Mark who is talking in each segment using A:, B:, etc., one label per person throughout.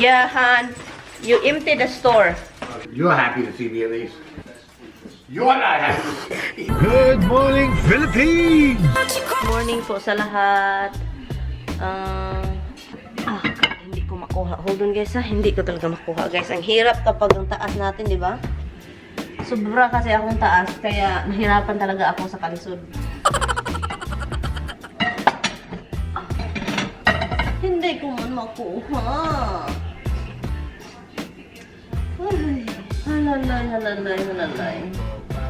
A: Yeah, Han. You empty the store.
B: You're happy to see me at least. You're not happy.
C: Good morning, Philippines!
A: Morning po sa lahat. Hindi ko makuha. Hold on guys ha. Hindi ko talaga makuha guys. Ang hirap kapag ang taas natin, di ba? Sobra kasi akong taas. Kaya nahirapan talaga ako sa kalisod. Hindi ko man makuha. Ay, halalay.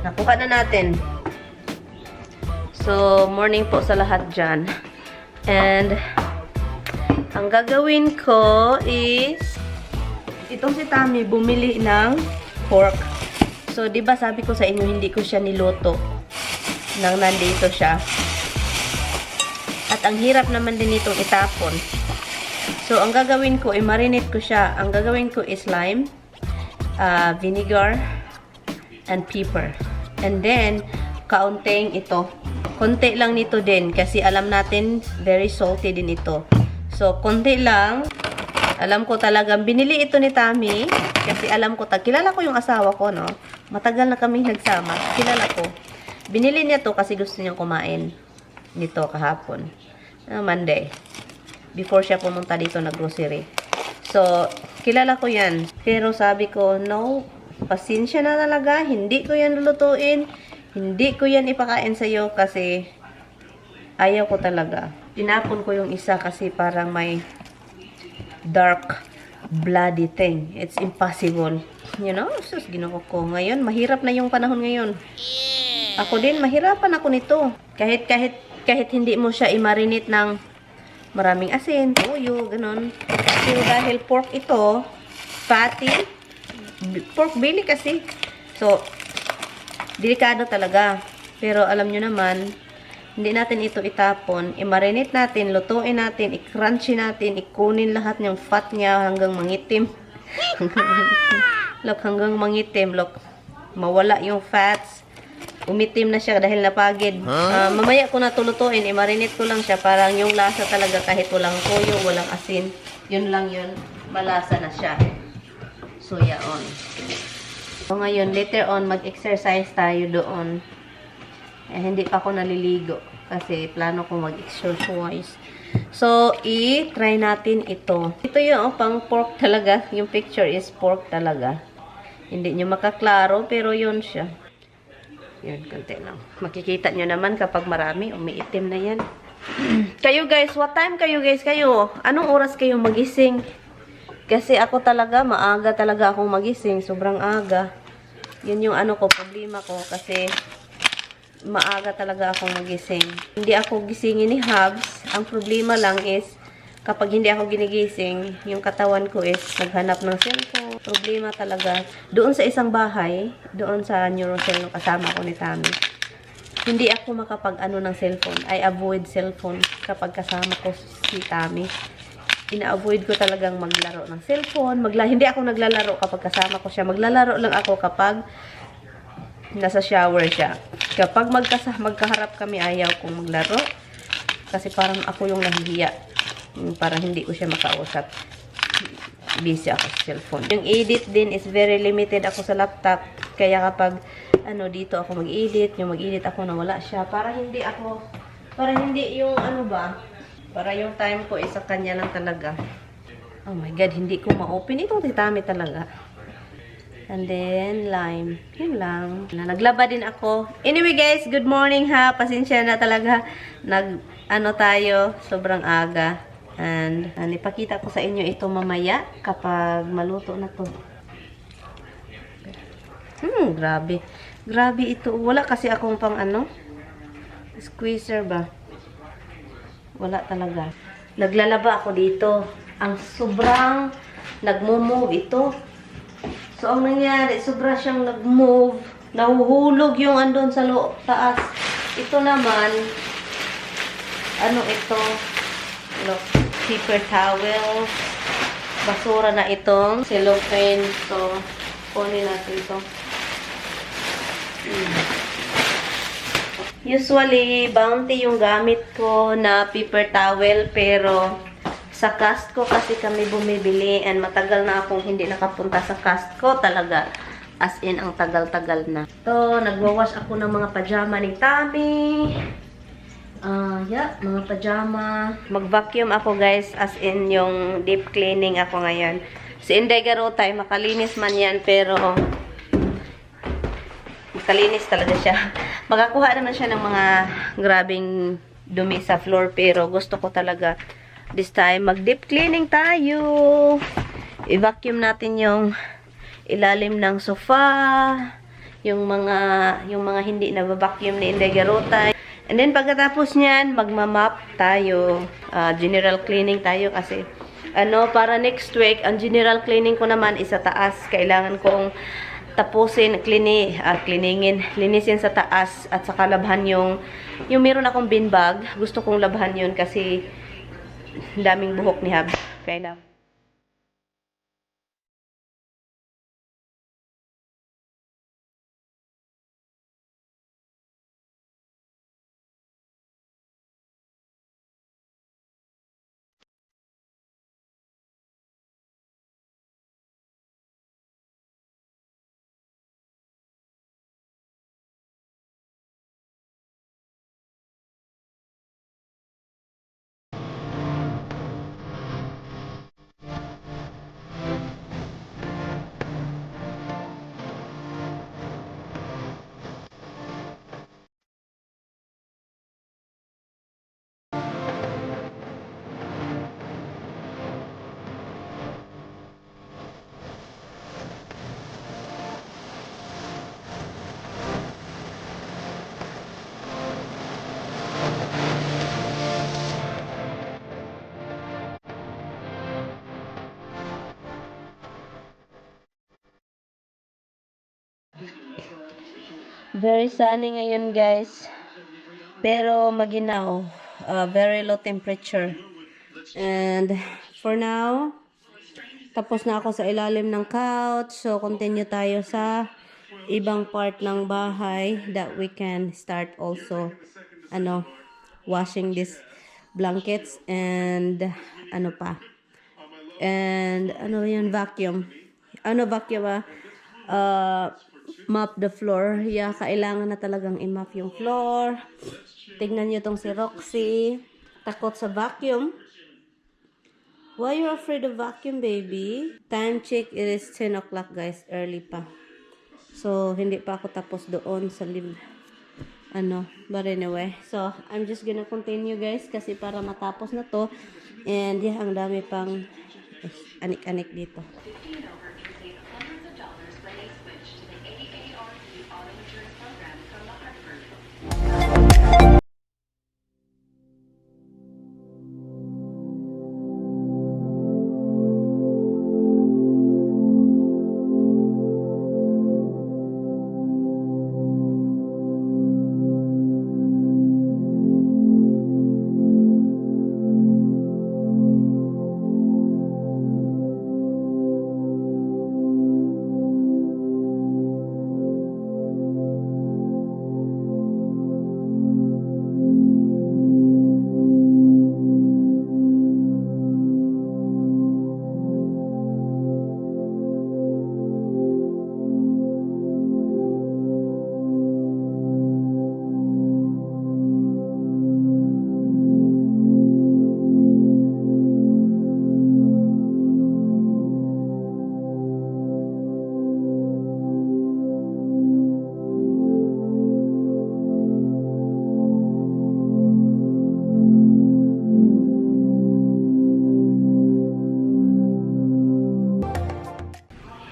A: Nakuha na natin. So, morning po sa lahat dyan. And, ang gagawin ko is, itong si Tami bumili ng pork. So, di ba sabi ko sa inyo, hindi ko siya niluto nang nandito siya. At ang hirap naman din itong itapon. So, ang gagawin ko, i-marinate ko siya. Ang gagawin ko is lime, vinegar, and pepper. And then, kaunting ito. Konti lang nito din kasi alam natin very salty din ito. So, konti lang. Alam ko talagang binili ito ni Tami kasi alam ko, kilala ko yung asawa ko, no? Matagal na kaming nagsama. Kilala ko. Binili niya to kasi gusto niyang kumain nito kahapon. Monday. Before siya pumunta dito na grocery. So, kilala ko yan. Pero sabi ko, no, pasensya na talaga. Hindi ko yan lulutuin. Hindi ko yan ipakain sa'yo kasi ayaw ko talaga. Tinapon ko yung isa kasi parang may dark bloody thing. It's impossible. You know? Sus, ginoo ko. Ngayon, mahirap na yung panahon ngayon. Ako din, mahirapan ako nito. Kahit hindi mo siya i-marinate ng maraming asin, toyo, ganun. Pero dahil pork ito, fatty, pork belly kasi. So, delikado talaga. Pero alam nyo naman, hindi natin ito itapon. I-marinate natin, lutuin natin, i-crunchy natin, ikunin lahat ng fat niya hanggang mangitim. Look, hanggang mangitim. Look, mawala yung fats. Umitim na siya dahil napagid. Mamaya ko na tulutuin, i-marinate ko lang siya. Parang yung lasa talaga kahit walang toyo, walang asin. Yun lang yun. Malasa na siya. So, yaon. So, ngayon, later on, mag-exercise tayo doon. Hindi pa ako naliligo. Kasi plano ko mag-exercise. So, i-try natin ito. Ito yung pang pork talaga. Yung picture is pork talaga. Hindi nyo makaklaro, pero yun siya. Yun, konti lang. Makikita nyo naman kapag marami, umiitim na yan. Kayo guys, what time kayo guys? Anong oras kayo magising? Kasi ako talaga, maaga talaga akong magising. Sobrang aga. Yun yung problema ko. Kasi maaga talaga akong magising. Hindi ako gisingin ni Hubs. Ang problema lang is, kapag hindi ako ginigising, yung katawan ko is naghanap ng cellphone. Problema talaga. Doon sa isang bahay, doon sa Neurocell, kasama ko ni Tami, hindi ako makapag-ano ng cellphone. I avoid cellphone kapag kasama ko si Tami. Ina-avoid ko talagang maglaro ng cellphone. Hindi ako naglalaro kapag kasama ko siya. Maglalaro lang ako kapag nasa shower siya. Kapag magkaharap kami, ayaw kong maglaro. Kasi parang ako yung nahihiya. Parang hindi ko siya makausap. Busy ako sa cellphone. Yung edit din is very limited ako sa laptop. Kaya kapag dito ako mag-edit, yung mag-edit ako na wala siya. Para hindi yung para yung time ko is sa kanya lang talaga. Oh my God, hindi ko ma-open itong titami talaga. And then, lime. Yun lang. Naglaba din ako. Anyway guys, good morning ha. Pasensya na talaga. Tayo, sobrang aga. And, ipakita ko sa inyo ito mamaya kapag maluto na to. Grabe. Grabe ito. Wala kasi akong pang squeezer ba? Wala talaga. Naglalaba ako dito. Ang sobrang nagmo-move ito. So, ang nangyari, sobra siyang nag-move. Nahuhulog yung andon sa taas. Ito naman, ito? Look, paper towel. Basura na itong cellophane. So, kunin natin ito. Usually, Bounty yung gamit ko na paper towel. Pero, Sa Costco kasi kami bumibili and matagal na akong hindi nakapunta sa Costco talaga. As in, ang tagal-tagal na. So, nagwawash ako ng mga pajama ni Tami. Yeah, mga pajama. Mag-vacuum ako guys, as in yung deep cleaning ako ngayon. Si Inday Garotay, makalinis man yan, pero makalinis talaga siya. Makakuha naman siya ng mga grabing dumi sa floor, pero gusto ko talaga this time mag-deep cleaning tayo. I-vacuum natin yung ilalim ng sofa, yung mga hindi na vacuum ni Inday Garotay. And then pagkatapos niyan, magma-mop tayo. General cleaning tayo kasi para next week, ang general cleaning ko naman is sa taas. Kailangan kong tapusin, linisin sa taas at saka labhan yung meron akong bin bag. Gusto kong labhan yun kasi daming buhok ni Hab. Kailangan. Very sunny ngayon guys. Pero maginaw. Very low temperature. And for now, tapos na ako sa ilalim ng couch. So continue tayo sa ibang part ng bahay that we can start also washing these blankets and vacuum. Mop the floor. Yeah, kailangan na talagang i-mop yung floor. Tignan nyo tong si Roxy. Takot sa vacuum. Why you afraid of vacuum, baby? Time check, it is 10 o'clock, guys. Early pa. So, hindi pa ako tapos doon sa But anyway, so, I'm just gonna continue, guys, kasi para matapos na to. And, yeah, ang dami pang anik-anik dito.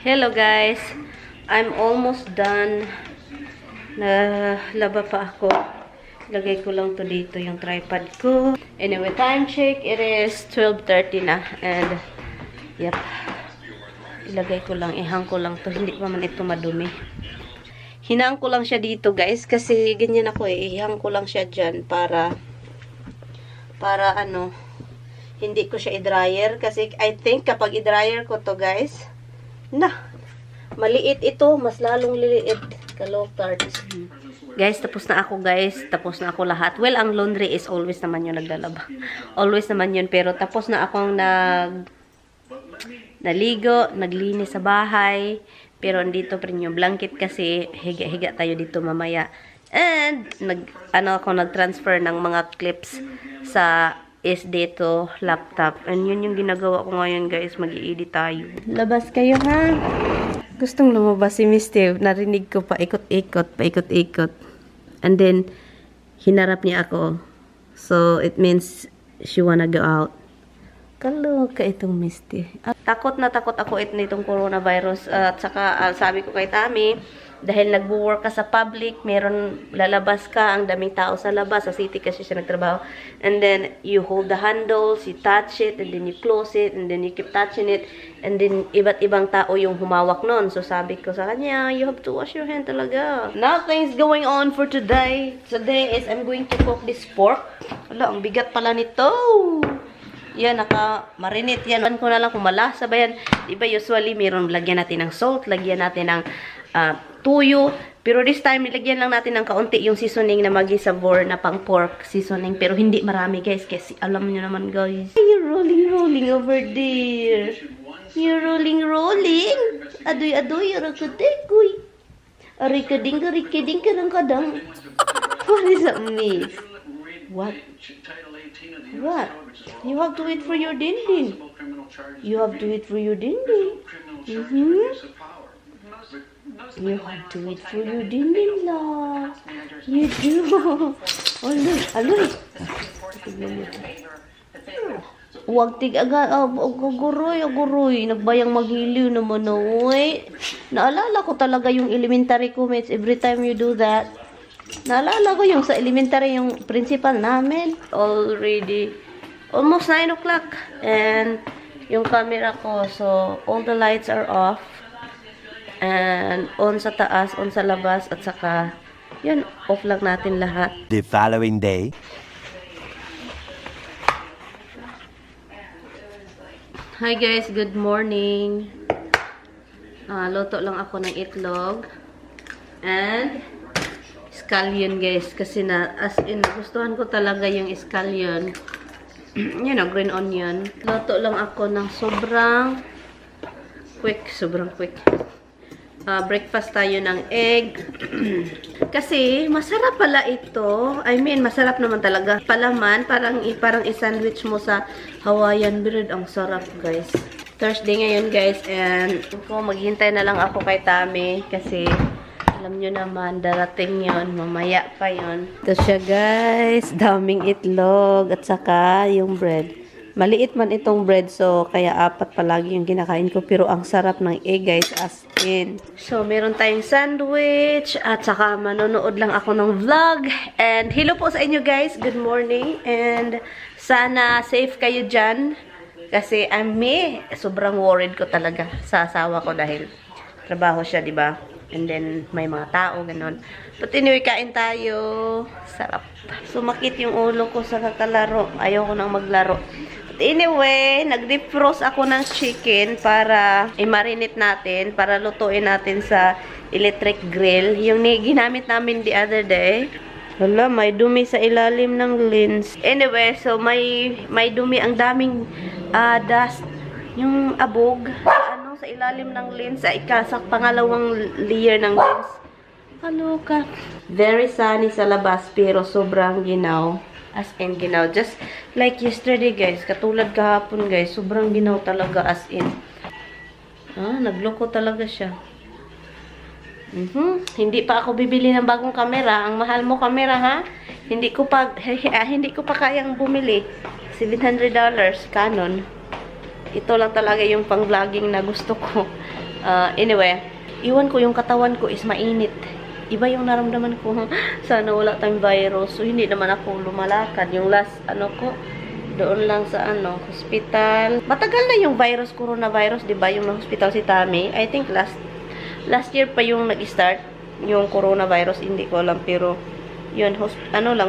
A: Hello guys, I'm almost done. Nalaba pa ako. Lagay ko lang to dito yung tripod ko. Anyway, time check, it is 12:30 na. And, yep. Ilagay ko lang, ihang ko lang to. Hindi pa man ito madumi. Hinang ko lang siya dito guys, kasi ganyan ako eh. Ihang ko lang siya dyan para hindi ko siya i-dryer. Kasi I think kapag i-dryer ko to guys, maliit ito, mas lalong liliit. Kalokart. Guys, tapos na ako guys. Tapos na ako lahat. Well, ang laundry is always naman yun naglalaba. Always naman yun. Pero tapos na akong naligo, naglinis sa bahay. Pero andito pa rin yung blanket kasi higa-higa tayo dito mamaya. And, nag-transfer ng mga clips sa SD to laptop. And yun yung ginagawa ko ngayon guys. Mag-i-edit tayo. Labas kayo ha. Gustong lumabas si Miss Steve. Narinig ko paikot-ikot. And then, hinarap niya ako. So, it means she wanna go out. Kaloka itong Miss Steve. Takot na takot ako nitong coronavirus. At saka, sabi ko kay Tami, dahil nagwo-work ka sa public, meron lalabas ka, ang daming tao sa labas, sa city kasi siya nagtrabaho. And then, you hold the handles, you touch it, and then you close it, and then you keep touching it, and then iba't ibang tao yung humawak nun. So, sabi ko sa kanya, you have to wash your hand talaga. Nothing's going on for today. Today is, I'm going to cook this pork. Wala, ang bigat pala nito. Yan, naka-marinate yan. Ano ko na lang kung malasa ba yan. Diba, usually, meron, lagyan natin ng salt, lagyan natin ng tuyo. Pero this time, nilagyan lang natin ng kaunti yung seasoning na magi-savor na pang pork seasoning. Pero hindi marami, guys. Kasi alam nyo naman, guys. You're rolling over there. You're rolling. Adoy, arakadekoy. Arikading ka ng kadang. What is that, miss? What? You have to wait for your dindin. You have to wait for your dindin. You have to wait for your dindin, love. You do. Aloy. Huwag aguroy. Nagbayang maghiliw naman, oy. Naalala ko talaga yung elementary ko, mates. Every time you do that. Naalala ko yung sa elementary, yung principal namin. Already, almost 9 o'clock. And, yung camera ko, so, all the lights are off. And, on sa taas, on sa labas, at saka, yun, off lang natin lahat.
D: The following day.
A: Hi guys, good morning. Luto lang ako ng itlog. And, scallion guys, kasi as in, gustuhan ko talaga yung scallion. You know, green onion. Luto lang ako ng sobrang quick. Breakfast tayo ng egg. Kasi, masarap pala ito. I mean, masarap naman talaga. Palaman, parang i-sandwich mo sa Hawaiian bread. Ang sarap, guys. Thursday ngayon, guys. And, maghintay na lang ako kay Tami. Kasi, alam nyo naman, darating yon, mamaya pa yon. Ito siya guys, daming itlog at saka yung bread. Maliit man itong bread, so kaya 4 palagi yung kinakain ko. Pero ang sarap ng egg guys, as in. So meron tayong sandwich at saka manonood lang ako ng vlog. And hello po sa inyo guys, good morning. And sana safe kayo dyan. Kasi sobrang worried ko talaga sa asawa ko dahil trabaho siya, di ba? And then, may mga tao, ganon. But anyway, kain tayo. Sarap. Sumakit yung ulo ko sa kakalaro. Ayaw ko nang maglaro. But anyway, nag-defrost ako ng chicken para i-marinate natin, para lutuin natin sa electric grill. Yung ginamit namin the other day. Wala, may dumi sa ilalim ng lens. Anyway, so may dumi, ang daming dust. Yung abog sa ilalim ng lens, sa pangalawang layer ng lens. Kaloka. Very sunny sa labas, pero sobrang ginaw. As in, ginaw. Just like yesterday, guys. Katulad kahapon, guys. Sobrang ginaw talaga, as in. Nagloko talaga siya. Hindi pa ako bibili ng bagong camera. Ang mahal mo camera, ha? Hindi ko pa kayang bumili. $700 Canon. Ito lang talaga yung pang-vlogging na gusto ko. Anyway, iwan ko yung katawan ko is mainit. Iba yung naramdaman ko. Sana wala tayong virus. So, hindi naman ako lumalakad. Yung last, ko, doon lang sa, hospital. Matagal na yung coronavirus, diba? Yung hospital si Tami. I think last year pa yung nag-start yung coronavirus. Hindi ko alam. Pero, yun,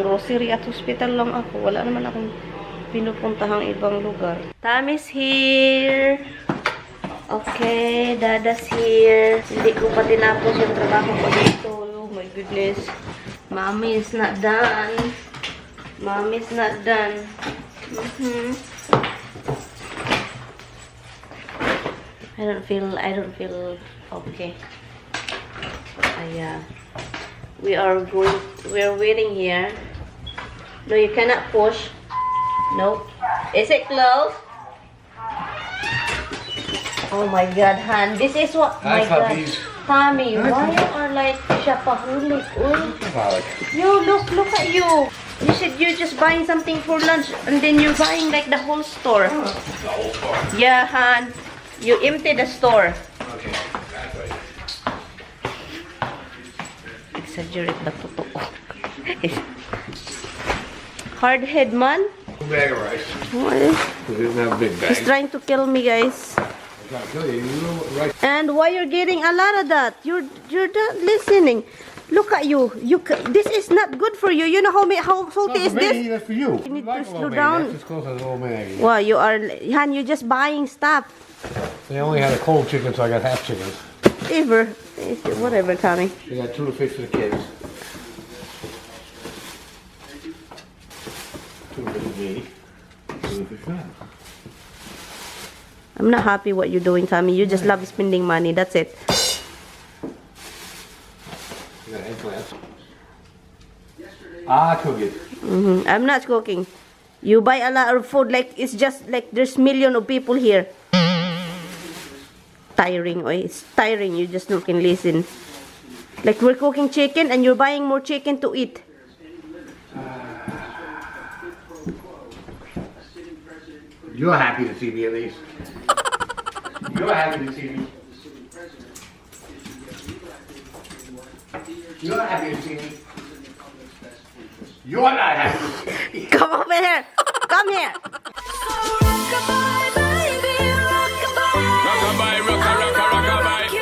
A: grocery at hospital lang ako. Wala naman akong pinupuntahang ibang lugar. Tami's here. Okay, Dada's here. Hindi ko pa tinapos yung trabaho ko dito. Oh my goodness. Mommy is not done. Mommy's not done. I don't feel okay. We're waiting here. No, you cannot push. Nope. Is it closed? Oh my God, Han. This is what, my God. Tommy, why you are like shopaholic? You, look at you. You said you're just buying something for lunch and then you're buying like the whole store.
B: The whole store.
A: Yeah, Han. You empty the store.
B: Okay, that's right.
A: Exaggerate ba totoo? Hard head man.
B: One bag of rice.
A: What?
B: We didn't have a big bag.
A: He's trying to kill me, guys.
B: I'm trying to tell you, you know what rice.
A: And why you're getting a lot of that? You're not listening. Look at you. This is not good for you. You know how salty is this?
B: That's for you.
A: You need
B: like
A: to
B: Old
A: slow
B: Maggie.
A: down.
B: That's as close as Old Maggie.
A: Wow, you are, Han. You're just buying stuff.
B: They only had a cold chicken, so I got half chickens.
A: Whatever, Tommy.
B: They got tuna fish for the kids. Tuna fish for me. Tuna fish for them.
A: I'm not happy what you're doing, Tommy. You just love spending money. That's it.
B: You got eggplants. Ah, cook it.
A: I'm not cooking. You buy a lot of food like it's just like there's million of people here. Tiring, oy. It's tiring. You just don't can listen. Like we're cooking chicken and you're buying more chicken to eat.
B: You're happy to see me at least. You're happy to see me. You're happy to see me. You're not happy to see me.
A: Come over here. Come here.